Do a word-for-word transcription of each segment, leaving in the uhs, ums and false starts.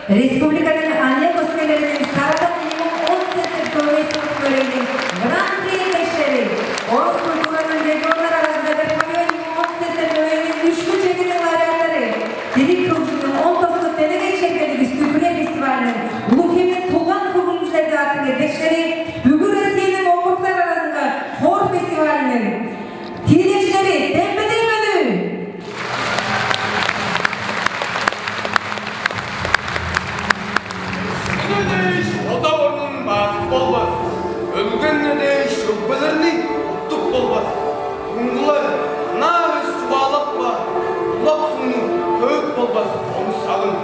Республиканың аныяк өскеннериниң «Сарыдак ийи муң он сес» деп төөгү-биле төрелген Гран-при эттекчилери, орус культураның регионнар аразында Верховье ийи муң он сес деп төөгүнүң үшкү чергелиг лауреаттары, дириг хөгжүмнүң он тоску делегей чергелиг үстү-бүре фестивалының «Улуг-Хемниң тулган хөгжүмчүлери» аттыг эттекчилери, бүгү Россияның округлар аразынга хор фестивалының тиилекчилери, дембедей мөнү! Өскеннер дээш ода орнун базып болбас, өлгеннер дээш өгбелерни уттуп болбас. Уңгулар, ынаа эвес чугаалап каар, улак сугну хөөп болбас, ону салың.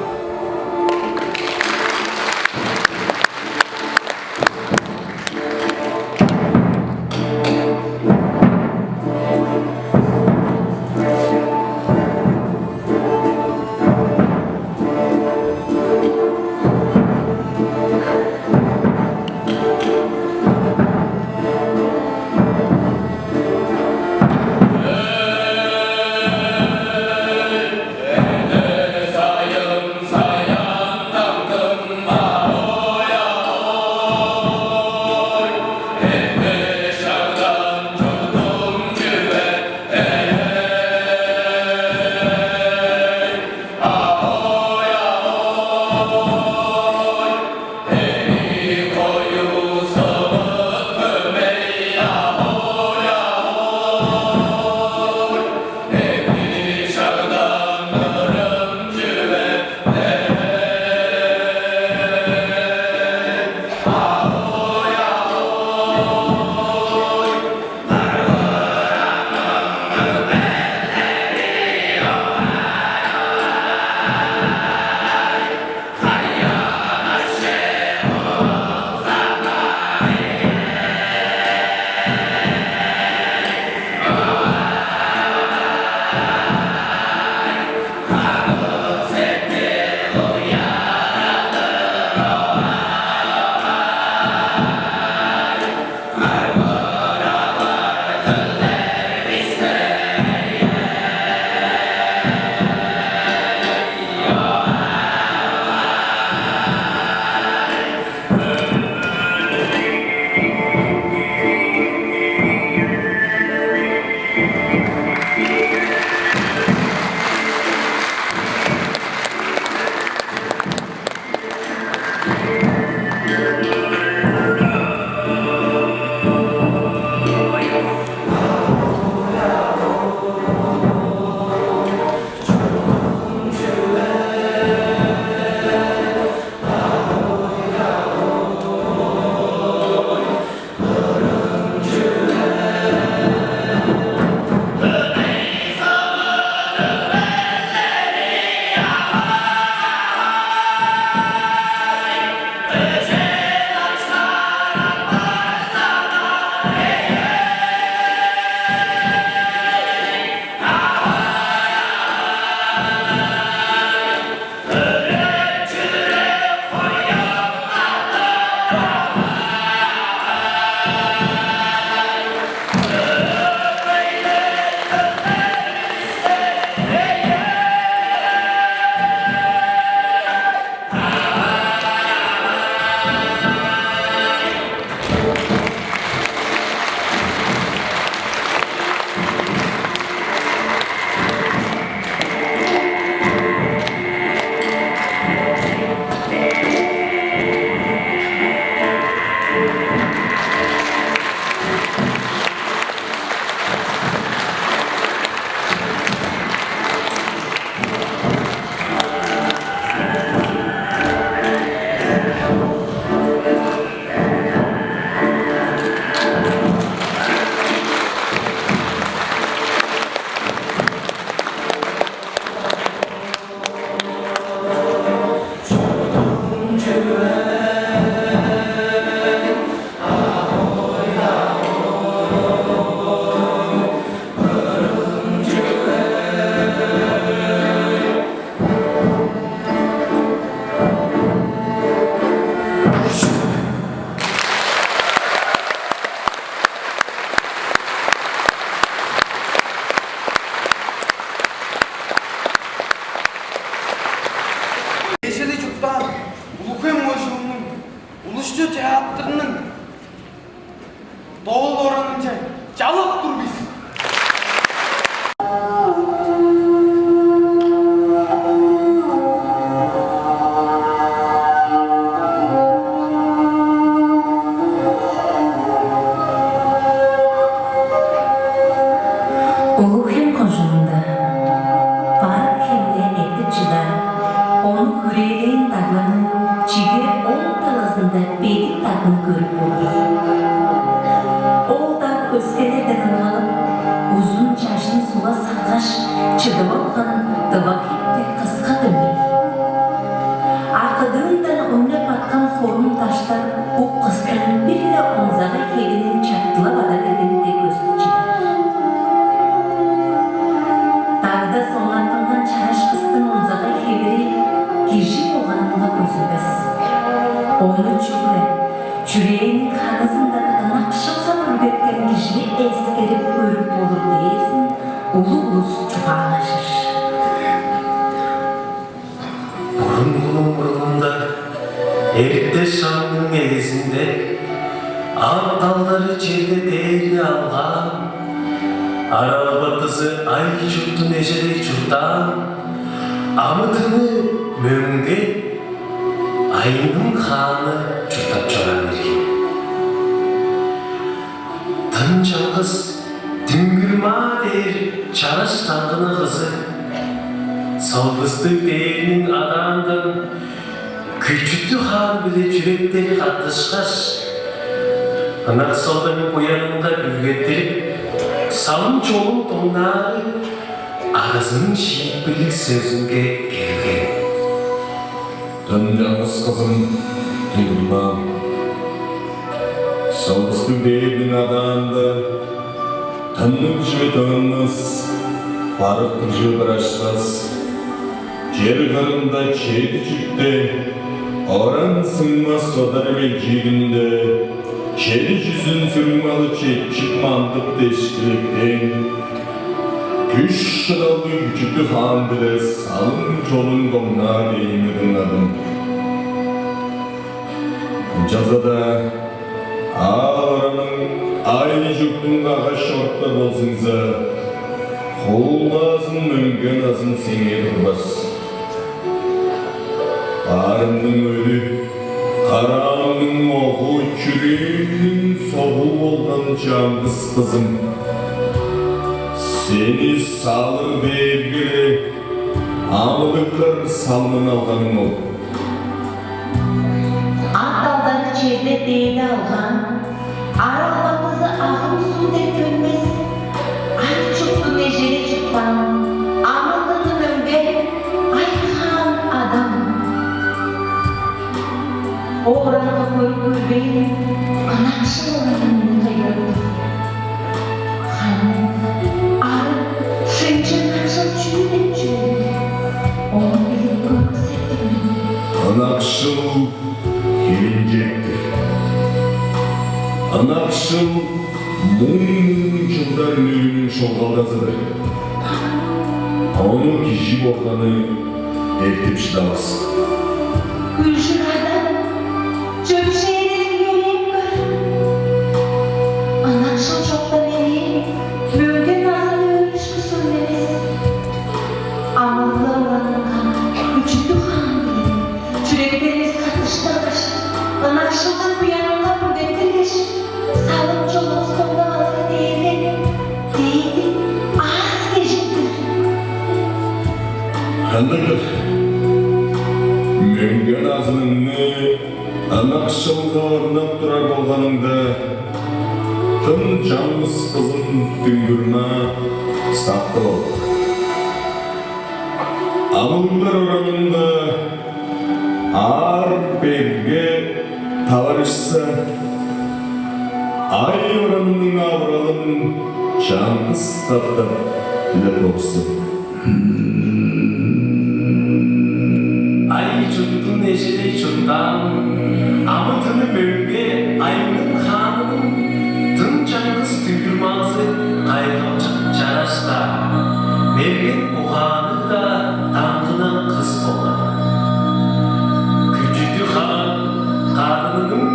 Чу театрның Доол оранынче чалып тур бис. Улуг-Хем кожуунда барык хемге эртип чыдар, ону хүрээлээн дагларның чиге оң талазында бедик дагны көрүп болур. Ол даг өскелерден ылгалып, узун чажын сугга салгаш, чыдып алган тыва хепте кыска дөмей. Акыдыындан ойнап баткан хорум даштар бо кыстың бир-ле онзагай хевиниң чартылап ада бергени дег көстүп чыдар. Дагда соңнаттынган чараш кыстың онзагай хевири кижи болганынга көзүлбес. Ону чүгле чүрээниң ханызындан ынакшылга бүргеткен кижи эскерип көрүп болур дээрзин улуг улус чугаалажыр. Бурунгунуң мурнунда, эрте шагның эгезинде, ат далдары черде дээрни алгаан, ара албатызы ай-чурттуң эжелей чурттаан, амы-тыны мөңге айның хааны чурттап чораан иргин. Тын чаңгыс Дүңгүр-Маа дээр чараш даңгының кызы, Салдыстыг дээрниң адаандан Күчүттүг хаан-биле чүректери каттышкаш, ынакшылдың буянынга бүргеттирип, салым-чолун доңнаары адазының шиитпирлиг сөзүнге келген. Тын чаңгыс кызым, Дүңгүр-Маа, Салдыстыг дээрниң адаанда тынныг чүве тынынмас, барыктыг чүве бырашпас. Чер кырында чеди чүкте, оран сыңмас содар белчиигинде, чеди чүзүн сүрүң малы четчип мандып дешкилектээн, күш-шыдалдыг Күчүттүг хаан-биле салым-чолун доңнаар дээнни дыңнадым. Ынчалза-даа аал-оранның, ай-чуртуң каггаш чоруптар болзуңза, хуулгаазын, мөңге назын сеңээ турбас. Баарымның өлү, караамның огу, чүрээниң согу болган чаңгыс кызым, сени салыр дээрге-ле амыдыглар салымын алганым ол. Ат далдары черде дээди алгаан, ара албатызы агым суг дег төнмес, ай-чурттуң эжелей чурттаан, амы-тыны мөңге ай-хаан адам. Бо оранга көрүп көрбээн ынакшыл оранын мени кыйгырып тур. Харын ары шынчы ынакшыл чүү деп чүвел? Ону билип көргүзер-дир мен. Ынакшыл хилинчек-тир. Ынакшыл муң-муң чылдар мөрүнүң шогалдазы-дыр. Ону кижи болганы эртип шыдавас. Күжүр адам, чөпшээрелиң йөрээп көр. Ынакшыл чокта меңээ мөңге назын өөрүшкү сөглевес. Амылгы оранынга Күчүттүг хаан-биле чүректеривис каттыштыргаш, ынакшылдың буянынга бүргеттиргеш, салым-чолувус доңнап алыры дээрге дээди аас-кежик-тир. Ындыг-дыр. Мөңге назыныңны ынакшылга орнап турар болганыңда, тын чаңгыс кызым Дүңгүр-Маа, сактып ал. Амылыглар оранынга аар-берге таварышса, ай оранының авыралын чаңгыс катап дилеп болур сен. Ай-чурттуң эжелей чурттаан, амы-тыны мөңге айның хаанының тын чаңгыс Дүңгүр-Маазы кайгамчык чараш-даа, мерген угаанныг-даа даңгына кыс болган. Күчүттүг хаан кадынының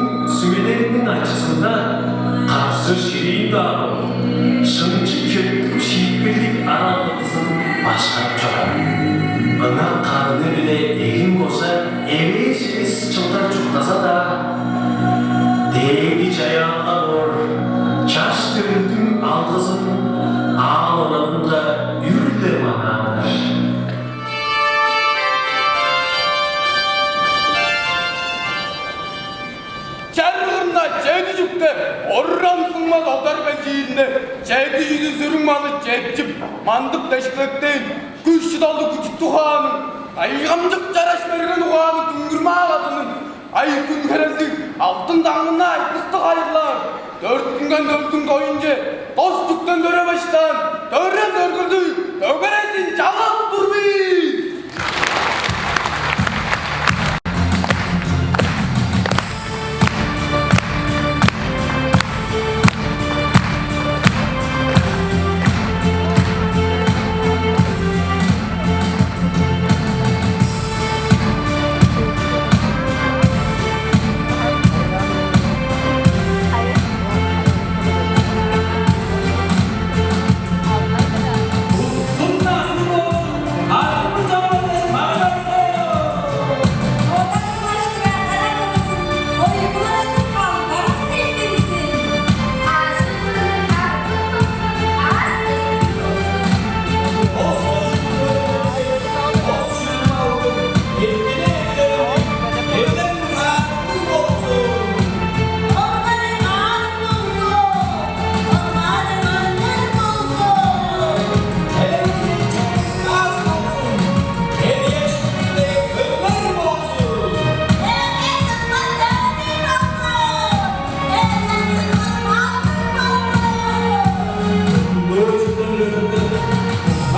Аны чепчип, мандып-дештиктейн, күш-чыдалдыг күчүктүг угаанның, кайгамчык чараш берген угаанның дүңгүр маа кадының, ай-хүн херелдиг алдын даңнына айбысты хайырлаар, дөрттүнген дөрттүң доюнче дос чүктен төре баштаан, төрен өргүлдү дөгерезин чалап тур бис.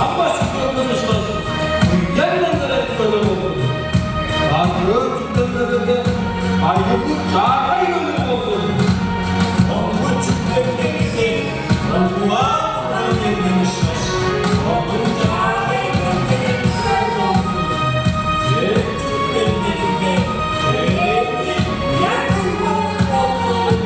Ам башкы көрген ышкаш, уян-даа көрген болзун. Ам көөр чүктен берген айыглыг чаагай көрген болзун. Соңгу чүктен берген соңгуга курай берген ышкаш, соңгу чаагай көрген болзун. Чөөн чүктен берген чөөн уян болзун.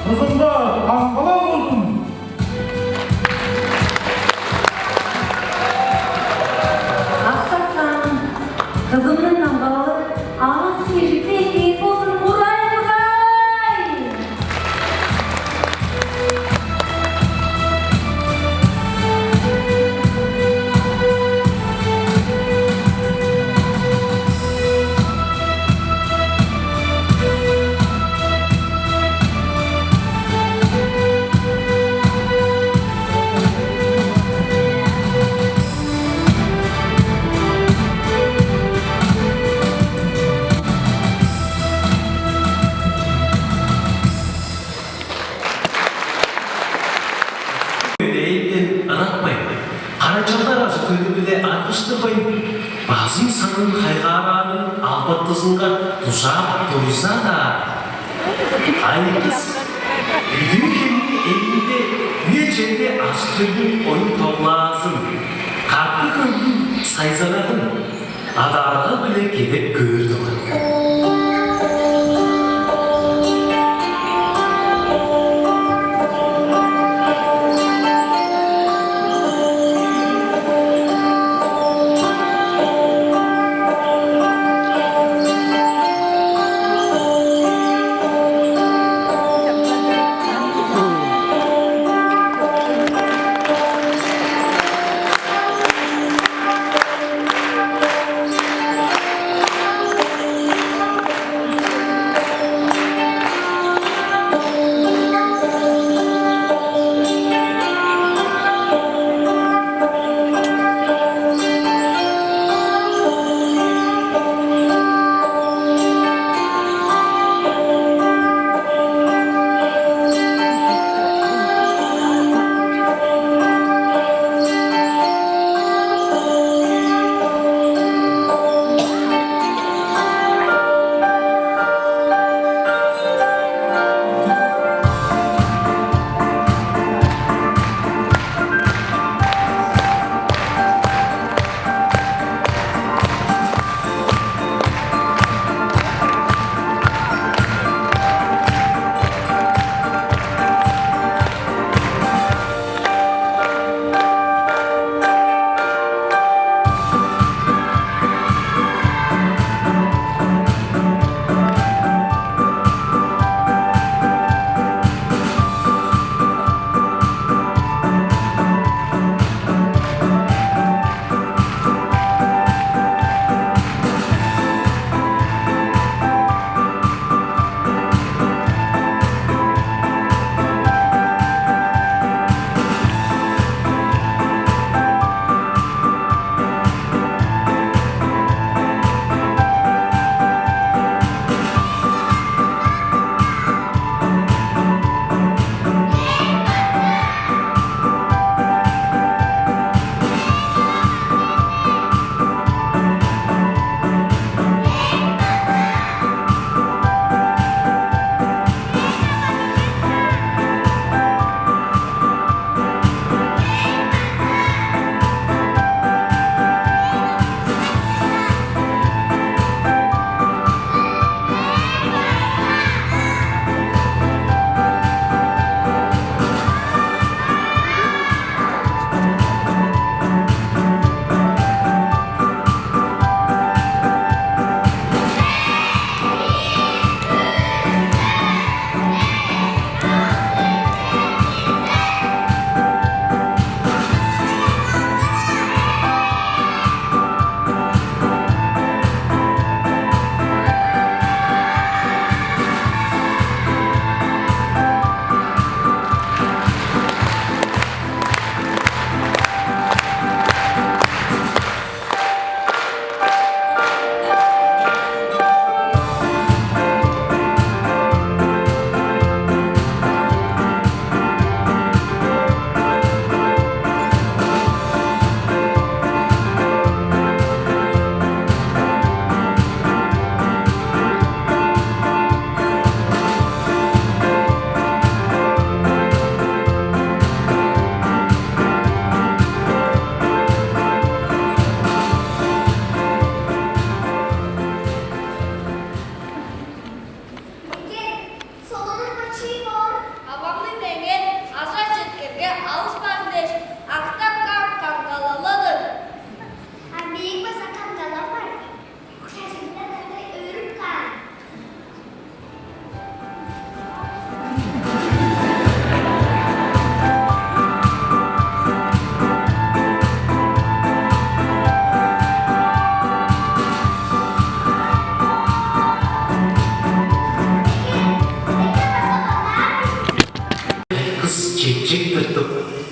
Кызында камгалал болзун! Аштапкан кызымның камгалалы аас-кежикти эккээр болзун, курай-курай! Өдээлден ыратпайн, карачалдар ажы-төлү-биле аргыштырбайн, базым-санын хайгаараарын албатызынга дужаап турза-даа, айдыс бүдүү хемниң эңиинде үе-чемде ажы-төлдүң оюн-тоглаазын, каткы-хөглүң сайзырагын, адаарга-биле кедеп көөр турган.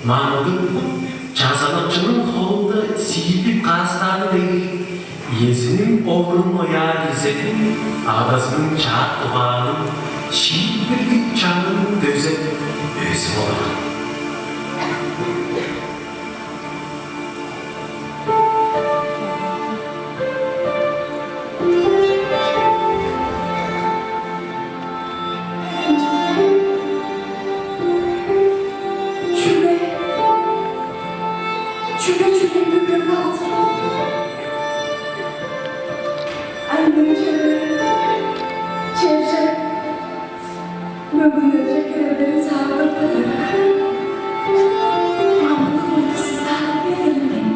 мандыг, чазанакчының холунда сиидип каастааны дег, иезиниң овурун ояар ирзетиң, адазының чаап тываанын, шиитпирлиг чаңын дөзеп өзүп олурган. Чүге, чүге чүрээм бүрүп калзын? Айның чөбү черже мөңгүннерже херелдерин саадырып кадарга, мамыктыг уйду сызаалап бергеним мен.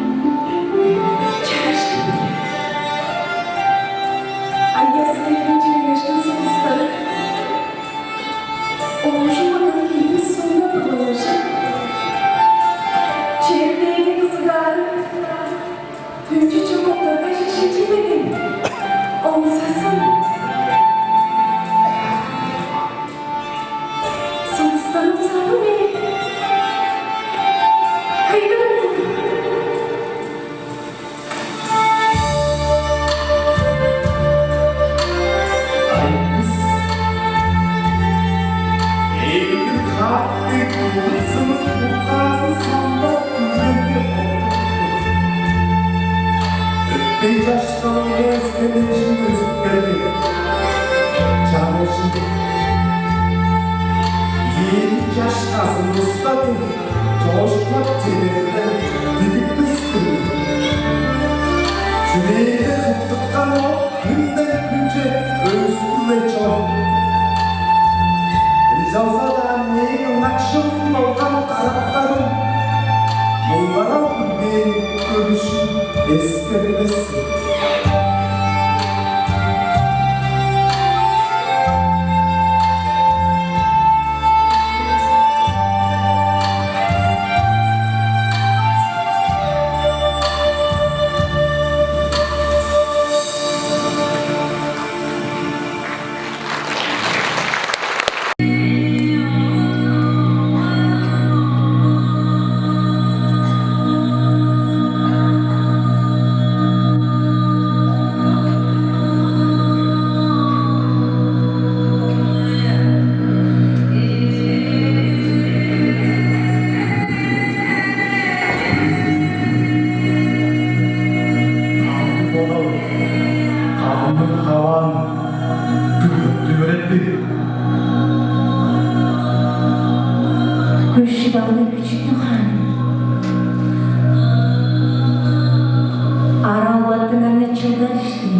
Чарыш. Аяс-дерниң чиңгешкен сулустары оожум мурнунда киириң соонда бурлажып, чер-дээни кызыгаары, түнчү чок октарга шешинчи берген. Оңзазын сулустарым сагы мени кыйгырып тур. Айгыс, эңгир хаак дег улузунуң утказын самбап, үгенде октап тур. Өктей чашкалыг эскерден шын өзүп келди. Чарыжын, ийи чаш азынывыска дег, чоокшулап чедеринде дидикпес-тир. Чүрээде кыптыткан ол хүнден хүнче өстү-ле чор. Ынчалза-даа мээң ынакшылым болган карактарым муңгарал бүргээн көрүшүн эскербес. Кадын бодал, кадынның хаваан дүвүрүп дүвүретти. Күш-шыдалдыг күчүттүг хаан, ара-албаттың аңаа чылдар ишти,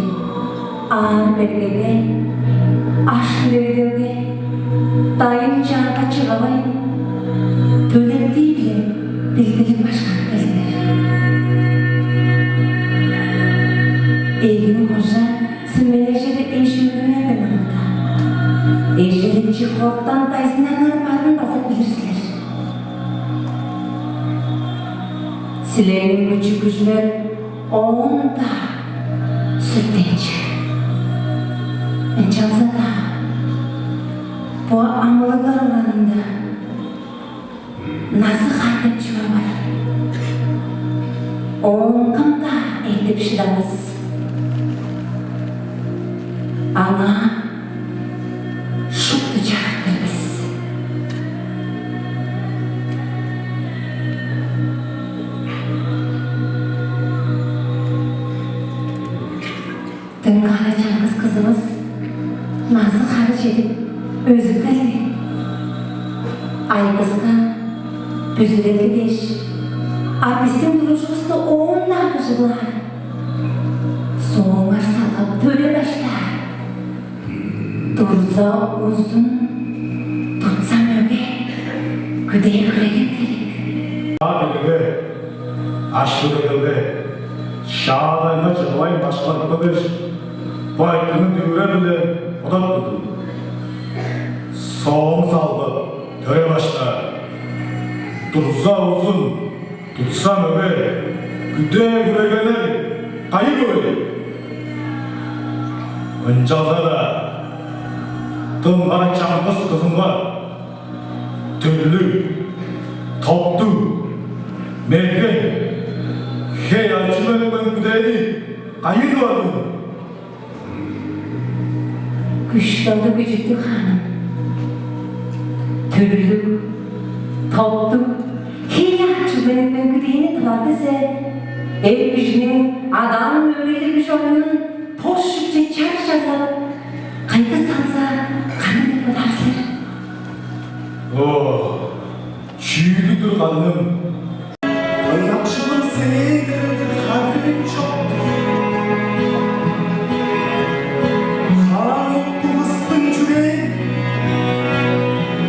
аар-бергеге, аш-хүрегделге, дайын-чаага чыгавайн, төлептии-биле билдирлиг башкарып келдилер. Эгин кожа сүмележири эш-өөрүңерден аңгыда, эжеликчи хоттан дайзыннарыңар барын база билир силер. Силерниң күчү-күжүңер оон-даа сүртенчиг. Ынчалза-даа бо амылыглар уранында назы-хар деп чүве бар. Оон кым-даа эртип шыдавас. Аңаа шупту чагыртыр бис. Дыңгара чаңгыс кызывыс назы-хары чедип, өзүп келди. Айгыска бүзүрелди дээш, а бистиң туружувусту оон-даа быжыглаар. Сооңар салгап төре баштаар. Дурза узун, тутса мөге, күдээ хүреген херек. Ам мөге, аш-хүрегелге, шаадайынга чыгывайн башкарып келгеш, бо айтырыгны дүвүрер-биле бодап турдум. Сооң салгап, төре баштаар. Дурза узун, тутса мөге, күдээ хүрегени кайы хөй? Ынчалза-даа дыңгара чаңгыс кызымга төрлүг Топтуг, мерген, хей, арчы-мөңгүн күдээни кайы барды? Күш-дылдыг, күчүттүг хааным. Түрлүг, топтуг, хей, арчы-мөңгүн күдээни тывар дизе, эр кижиниң адаан-мөөрейли күш-оюнун тос шүкче чар-чарлап, кайгы салза, кандыг деп бодаар силер? О, чүүлдүг-дүр, ханымым. Ынакшылым, сээң дээрге харын чок. Хаан уктугустуң чүрээн,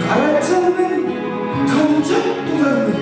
карачал мен канчап тудар мен?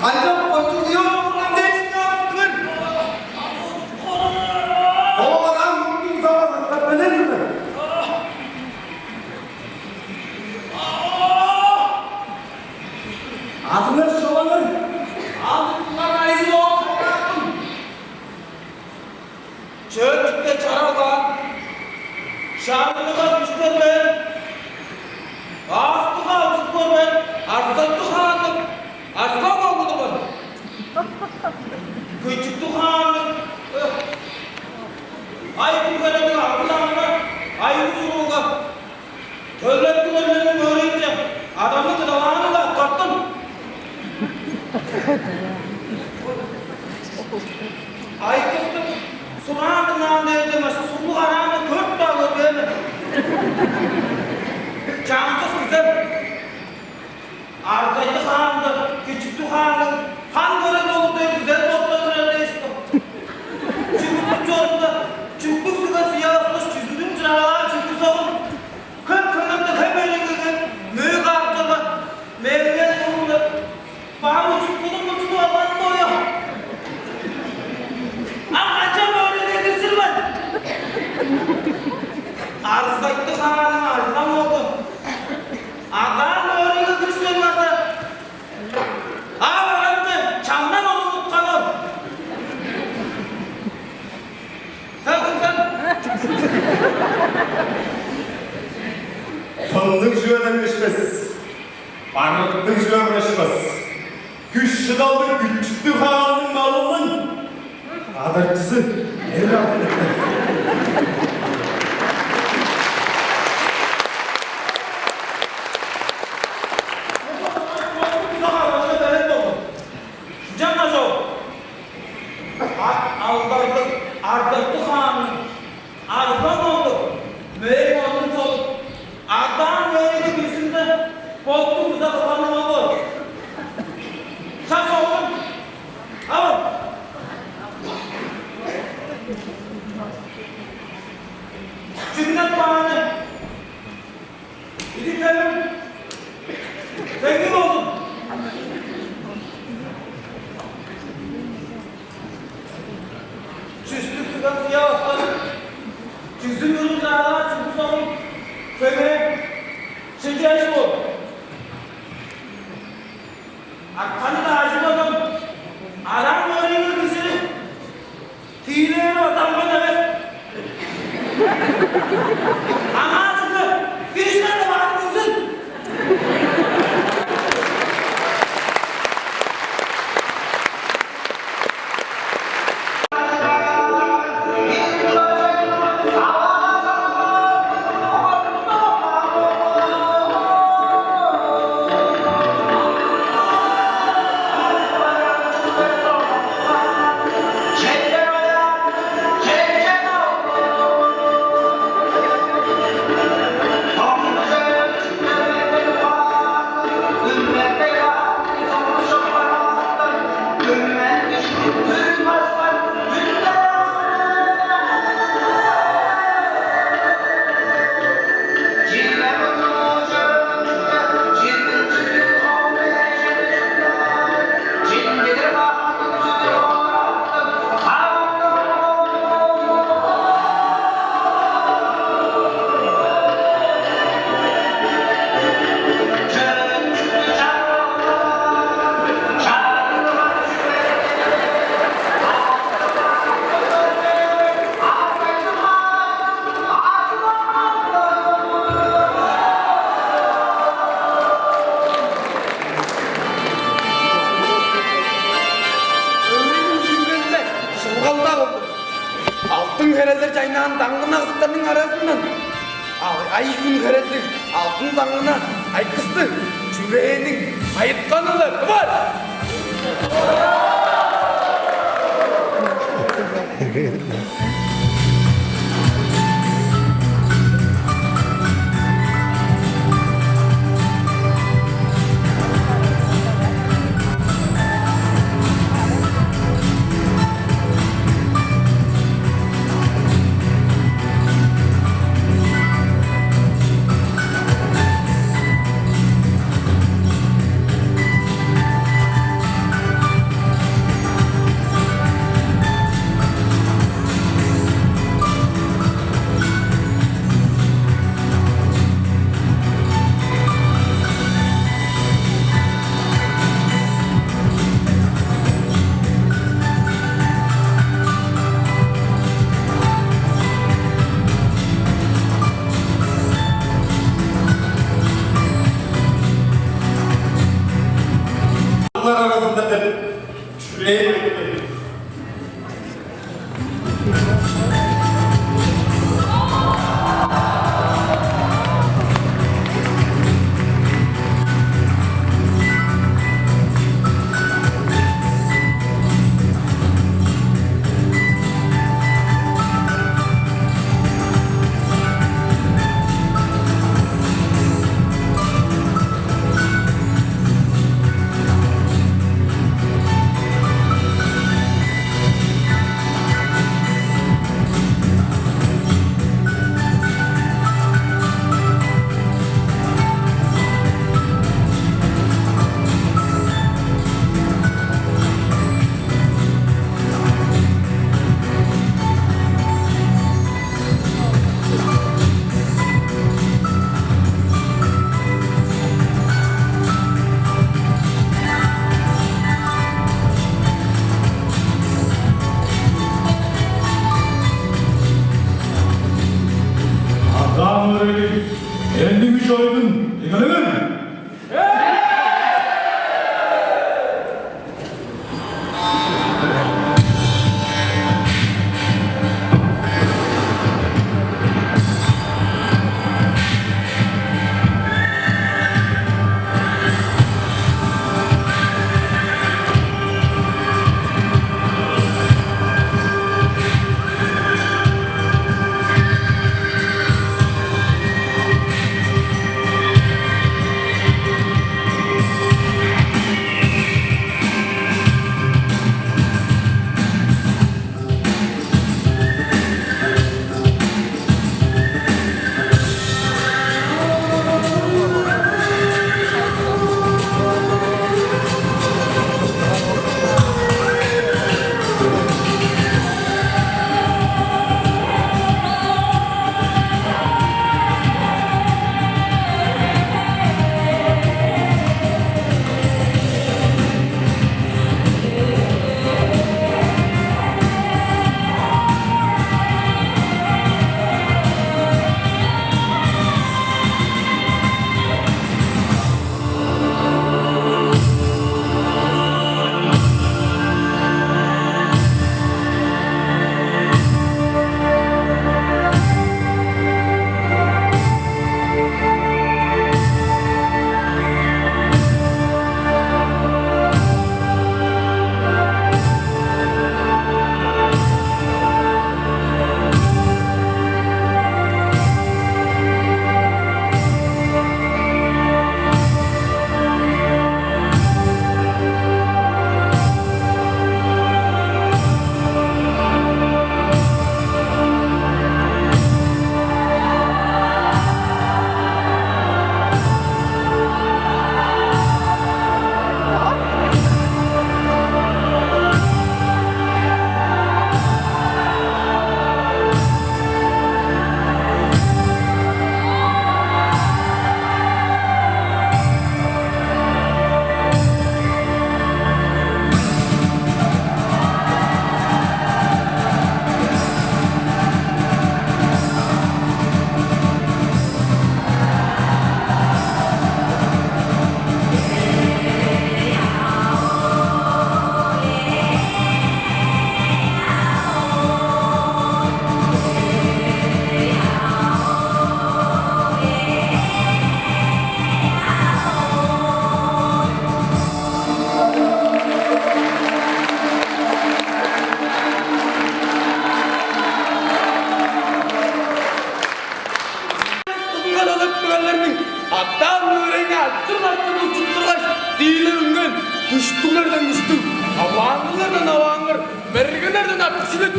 Канчап кончуг ыяжы турган дээш, ынчаастыңар? Ооларга мурнун сава сактап келер-дир мен. Адыңар човаңар, алдыктыңар, айызы оон чораапкын. Чөөн чүкте чаралгаан, шаанныг-даа күш бербээн, аас-даа алзып көрбээн Арзайтты хаанның арзылаң оглу-дур мен. Күчүттүг хаанның, ай, күн-херениң аргы-даңына, айыыл-чурууга, төлептиг эрлерниң мөрейинче адамны кыдалаанын-даа аткарттым. Айтыстың сураан-дыңнаан дээрден башка суглуг араамны көрүп-даа көрбээн мен. Чаңгыс күзел. Арзайтты хаанды, Күчүттүг хаанның хан көрер болур дээр күзел боттадыр дээш, чүгүртүк чорунда чүктүг сугга сыяаскаш, чүзүдүн чыралаар чүктүг согун, хөп-хөңнүктүг хөп эриңгиги мөөг аартырга, меңээ суурда баа ужук кудуң мурчудуп алган боя. А качан мөрүнге киржир мен? Арзайтты хаанның арзылаң оглу. Адаан өөреге киришпейн база, а барамче чамдан ону уткан ол. Сен кымсың? Тынныг чүве дең эшпес, барыктыг чүве эшпес, күш-шыдалдыг Күчүттүг хаанның малының адарчызы эр артыныкта. Ынчангаш ол, а, Ардык, Ардыктыг хаанның арзылаң оглу, мөөрей оттун солуп, ардаан мөөрейде киржинде, боттуң дуза кылганың оглу. Шак соглум. Ау! Чүгүнеп кааны. Идик-төлүм, сеңниг болзун! Чүстүг суган сыя баскан, чүзүн үрүн чаалаар чүгүн соңун сөңээ шынчаажы бол. Артканы-даа ажылбазам, араң өөрейнир кижи тиилээри база албан эвес. Аңаа чүгле дишка-даа барын көрзүн. Өөрениң шүүрелинде шылгалдап олур. Алдын херелдер чайнаан даңгына кыстарның аразындан ай-хүн херелдиг алдын даңгына айкысты чүрээниң айытканы-ла бар. Аразында деп чүрээ. Адаан өрелиг, элдиг үш ойдун эгелеңер!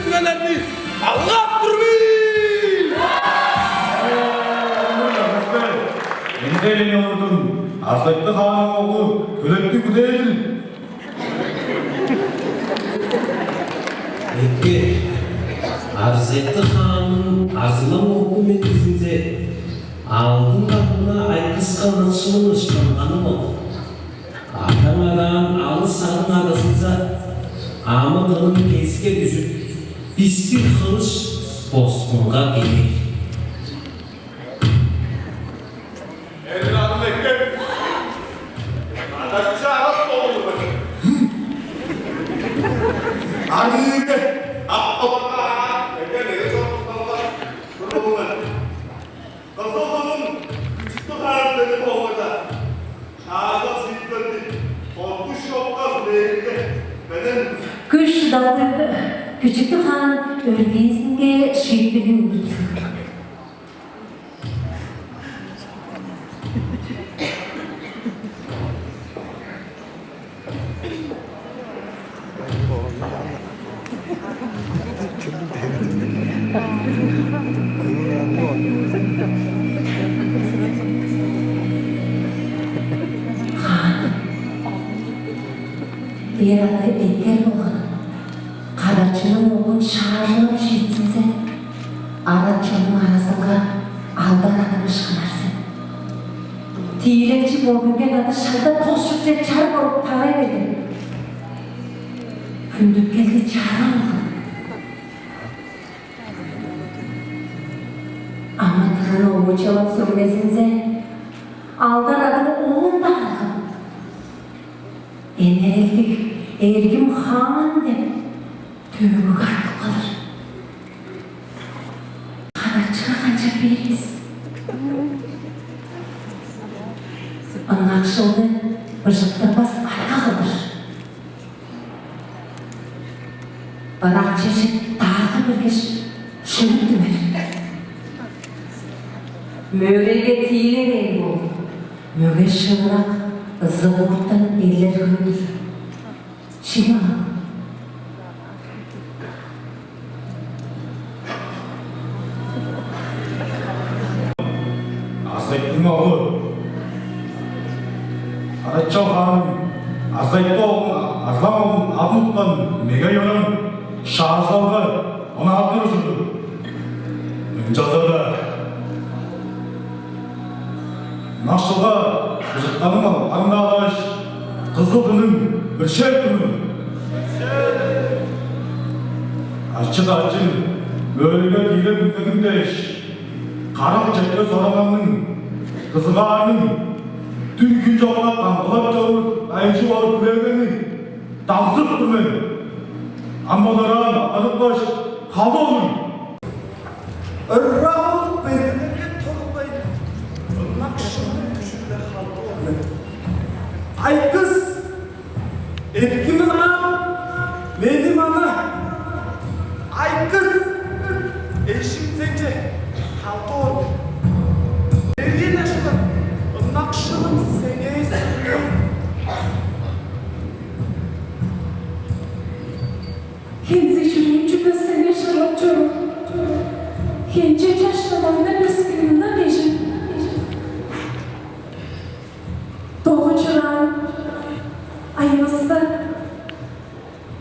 Силерни алгап тур мен! Ындыг эвес бе? Ынча ээн олурдум, Арзайтты хаанның оглу төлептиг бүдээлдир. Эки, Арзайтты хаанның арзылаң оглу мен дезинзе, алдын кадынга айкыска ынакшылың ышкынганым ол. Атаң адаан алыс сагың адазынза, амы-тынын кеске дүжүп, бистиг хылыш босхунга кээр. Эргим эккеп, адакчы арас болуңар. Арыыга ап-каларга, эге-ле чок калган. Туруңар. Кызылдың күчүктү хаан сени болгада, шааждап шиитпелди, коргуш чокка хүлээринге белен. Күш шыдалдыг күчүктү хаан өргээзинге шиитпелин үндүрдү. Хаан, эр ады эттер болган, кадарчының оглун шаажылап шиитсинзе, арат чоннуң аразынга алдар адын ышкынар сен. Тиилекчи бо үнген ады шагда тос чүкче чар болуп тавай берген. Хүндүткелди чара алган. Амытырын оочалап сүрмезинзе, алдар адын оон-даа алган. Энерелдиг эргим хаан деп төөгү артып калыр. Кадарчыга канчап бээр бис? Ынакшылды быжыктырбас арга кылыр. Ырак чежик даагы бергеш, шүлүк дүвер. Мөөрейге тиилевээн бол, мөге шыырак ызы-бууттан эглер хөөнүр. Шилип ал. Арзайтының оглу, Арачал хааным, Арзайты оглун, Арзылаң оглун адын уткан меге-йораң шаажылалга онаадыр ужурлуг. Ынчалза-даа ынакшылга быжыктарым арынгаалааш, кызыл дыным өршээп тур мен. Ачы-дачы, мөөрейге тиилеп үнгеним дээш, карак четпес ораннарның, кызыгаарның дүн-хүн чокка камгалап чоруур дайынчы болур хүлээлгени дагзып тур мен. Ам олар аан аныпкаш, кады олур. Ырак ол бергилерге торулбайн, ынакшылдың күжү-биле халдып ол мен. Айгыс! Эргим ынаам, мени мана! Айгыс! Эжим сеңче халдып ол мен. Эриен ашкын, ынакшылым сеңээ сеңээ. Хензиг чүрүүн чүгле сеңээ шырлап чоруур. Хенче чаш-даа маңнай бескиниң ынак эжим. Догу чураан айывыста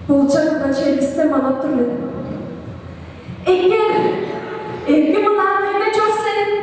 болча кылган черлисте манап тур мен. Эккээр, эргим ынаам, меңээ чор сен.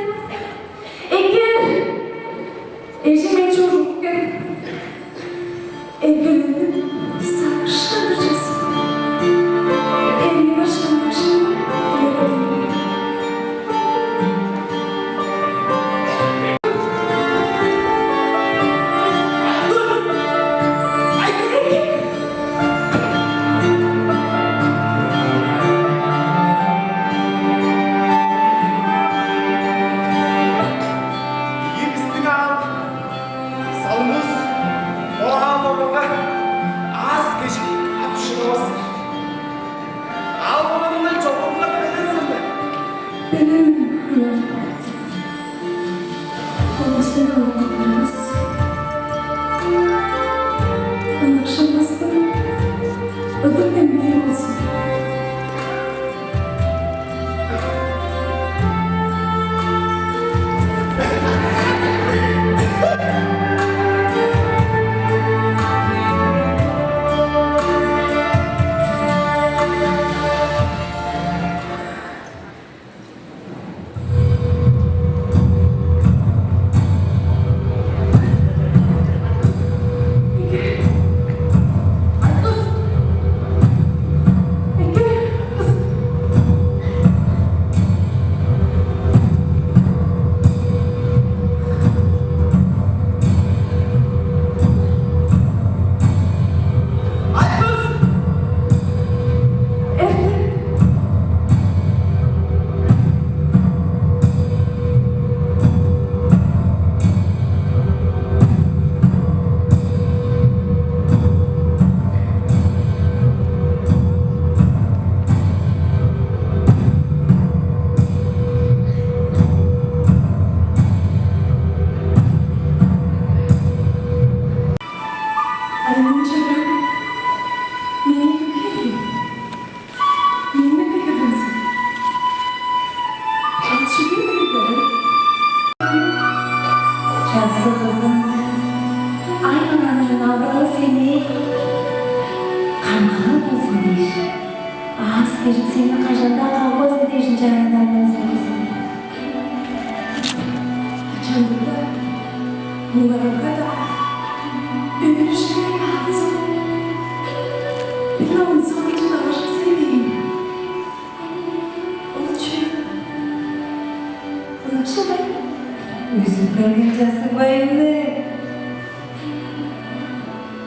Үзүп келген часкы байымны.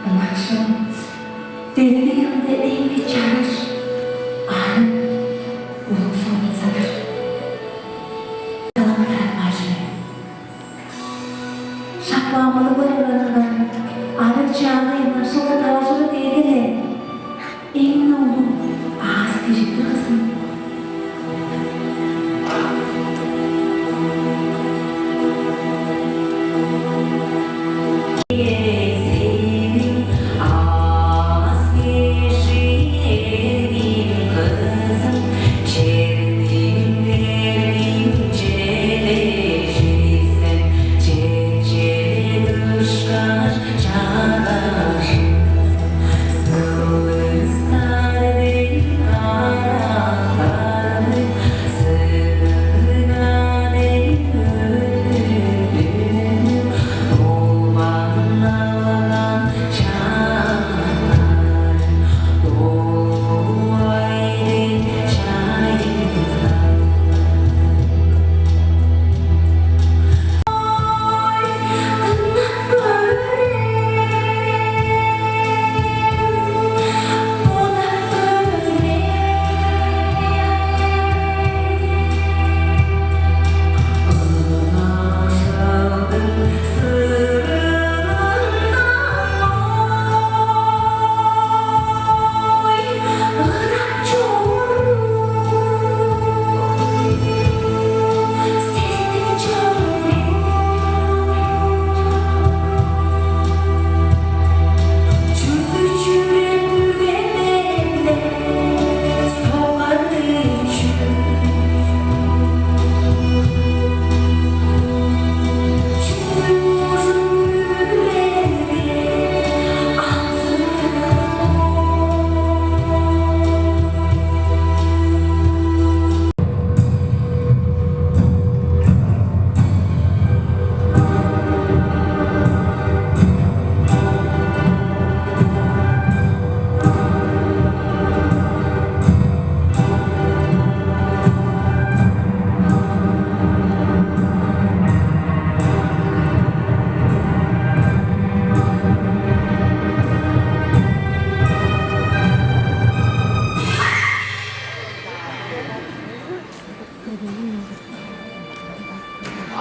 Ынакшыл, делегей ында эң-не чараш, арыг, улуг солун садыр. Талаңгырап ажы. Шак бо амылыглар оранындан арыг чаагай ынакшылга таваржыры дээрге-ле эң-не улуг аас-кежик-тир, кызым.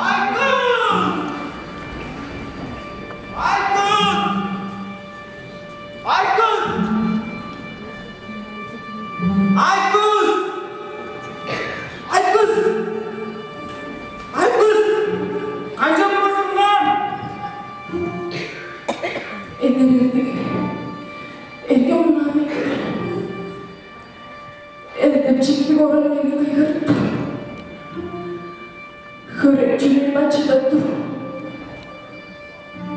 Айгүл! Айгүл! Айгүл! Айгүл! Айгүл! Айгүл! Канчап болдуң, мам? Энерелдиг, эрге мунаан эки. Эртемчиктиг орам мени кыйгырып тур. Хөрек чүрээм ачыдып тур.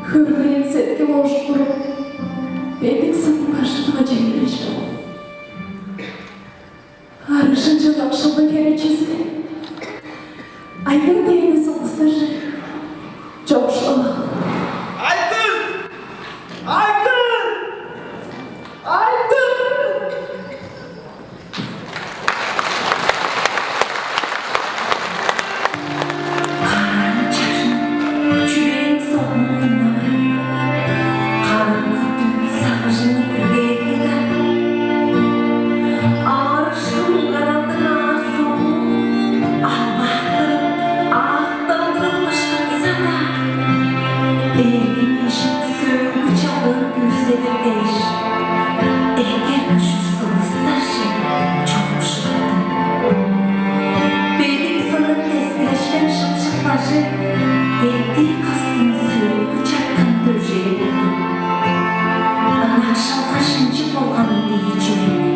Хөрлээн сеткил оожуп туруп, бедик сынып бажымга чемнеш. Арыжын чылакшылдың херечизи. Айдың дээни сулустажы чокшула. Айдың! Айдың! Айдың! Караан чажын, чүрээң согун дыңнавайн, караңгы дүн сагыжыңны бүргээрге-даа, аарышкын каралдың аар-согун албааттырып, аактандырып кышкынса-даа, эргим эжим сөөлгү чагыын күүседир дээш, эргер күжүр сылдыстарже чогуп шыдыптым. Бедик сынып дескилешкен шымшык бажы дептии кыстың сөөлгү чаткан дөжээ болду. Ынакшылга шынчы болган ийи чүвени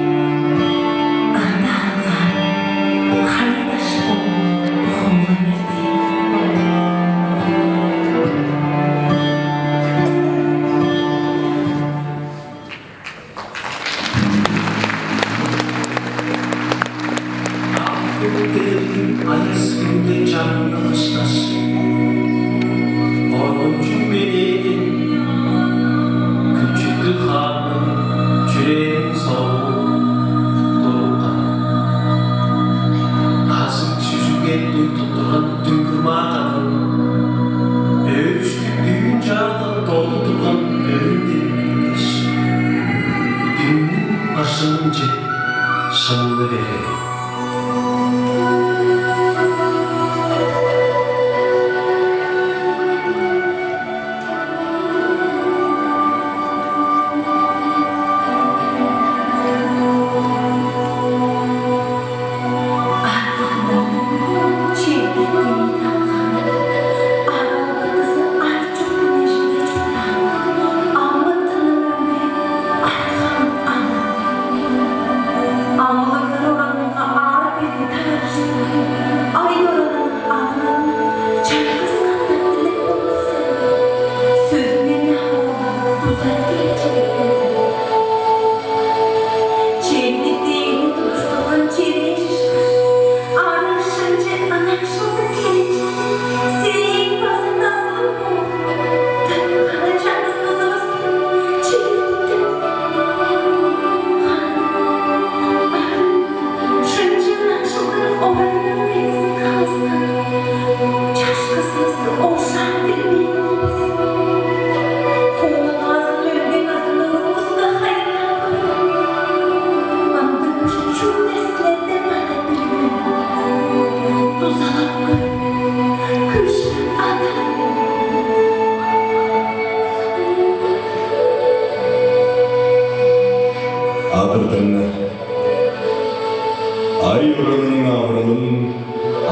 ырда алгаан, ханы-даш болуп хоола берди. Ак-көк дээрниң айыс хүнде чаңгы кышкаш, коргунчуг медээден күчүктүг хаанның чүрээниң согу турупкан. Бажың чүжүгге дуй туттурган дүңгүр-маа кадын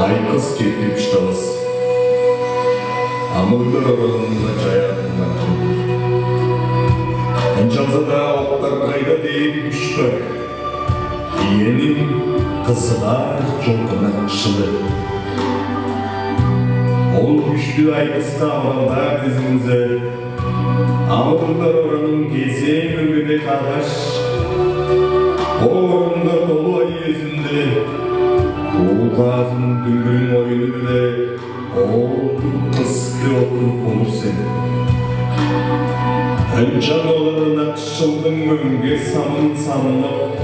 Айгыс четтип уштавас. Амылдыр оранынга чаяаттындан кылдыр. Ынчалза-даа октар кайда дээр күш бар? Иениң кызыгаар чолгунакшылы. Ол күштү айгыска амыралдаар дизимзе, амыдырдар оранын кезээ мөңгеде каггаш, бо оранга долу ай үезинде уулгаазын дүңгүрүң оюну-биле оолдуг кыс деп оттуруп болур сен. Ынчан олар ынакшылдың мөңге самын самнап,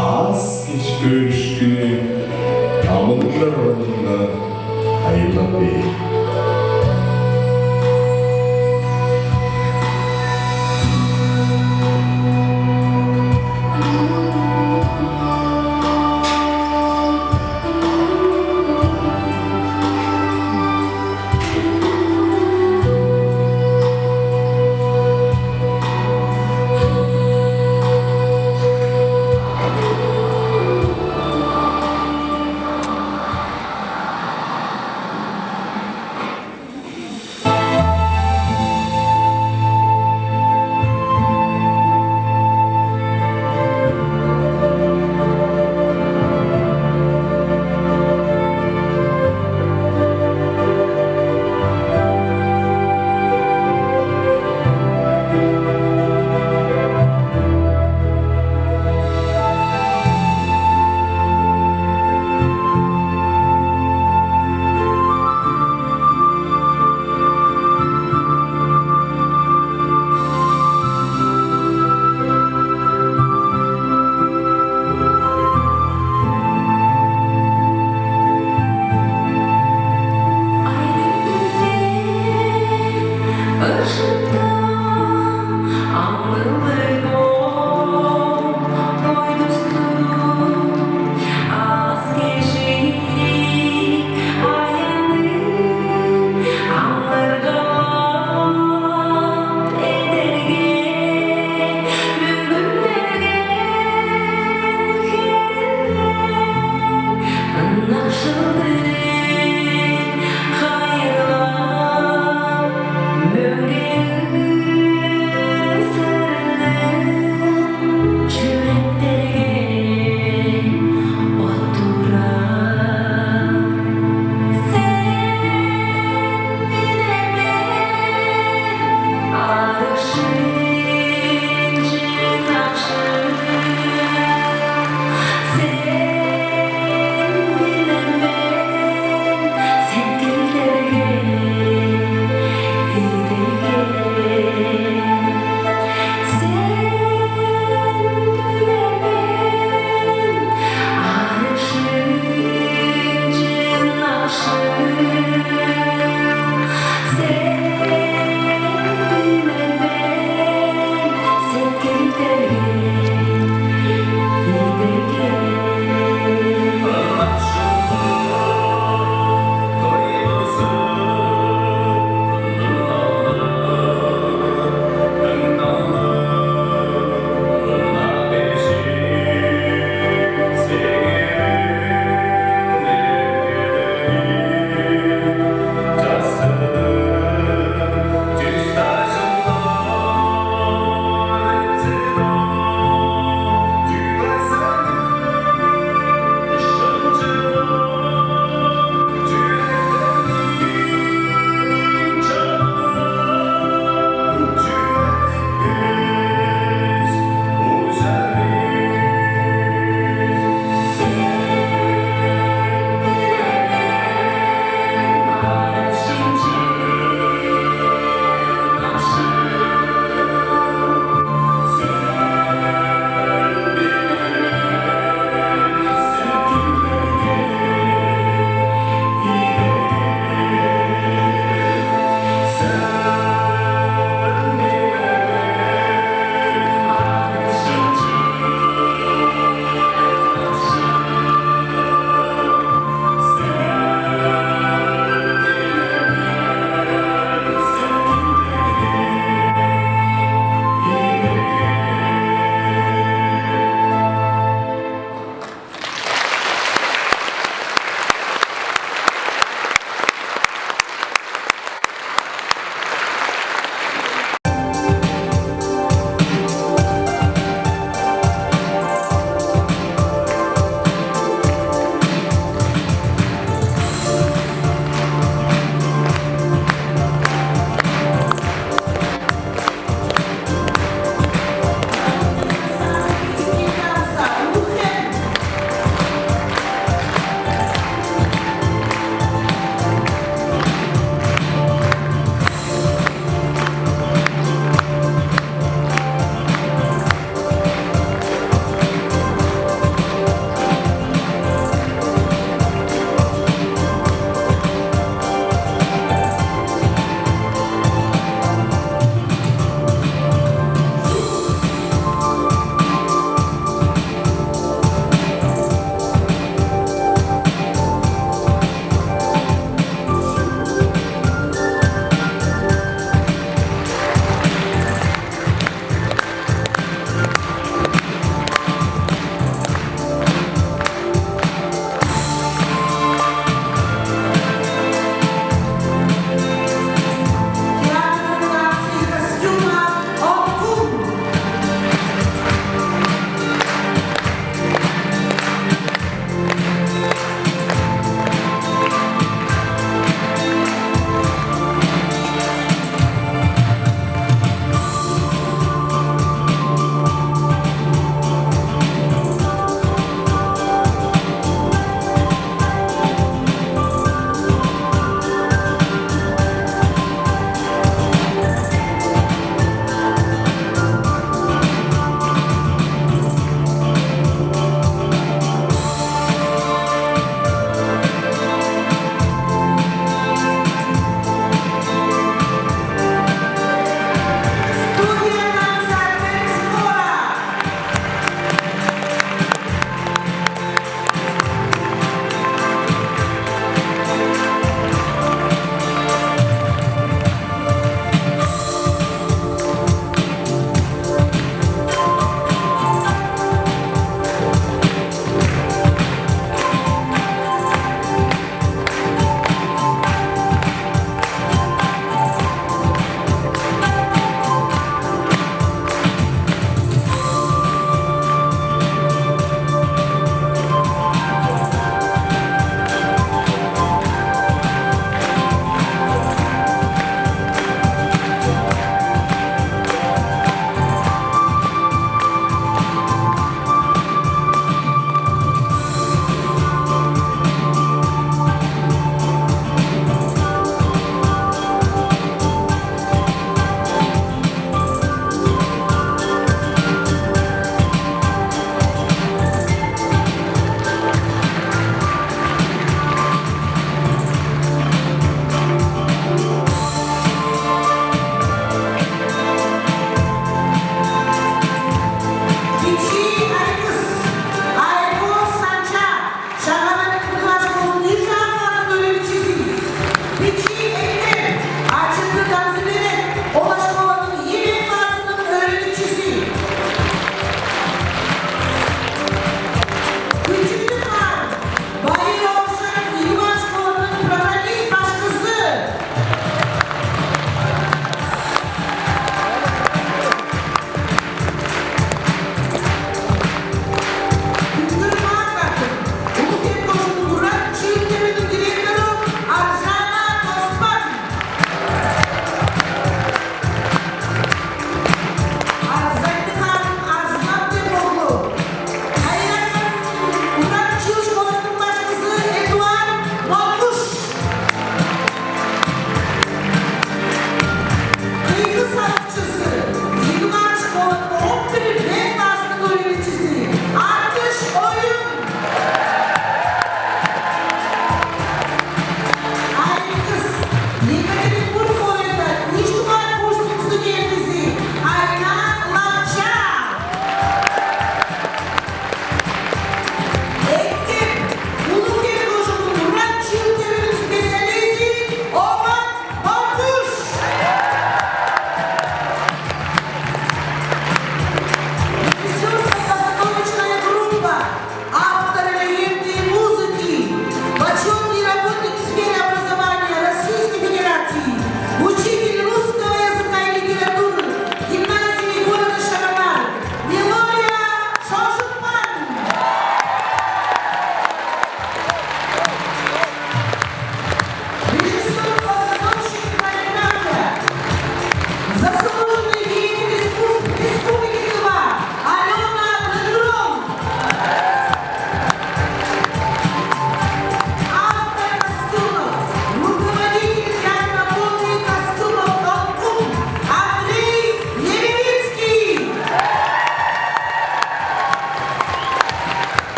аас-кежик өөрүшкүнү амылыглар оранынга хайырлап бээр.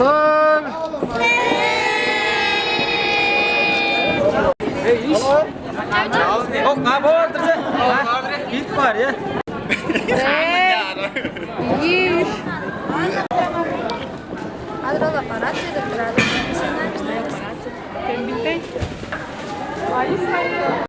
Эй, иш. О, а, боор, дирже. А, бит бар, я. Иш. Адыр ол аппарат чедип турады. Мен билбейм.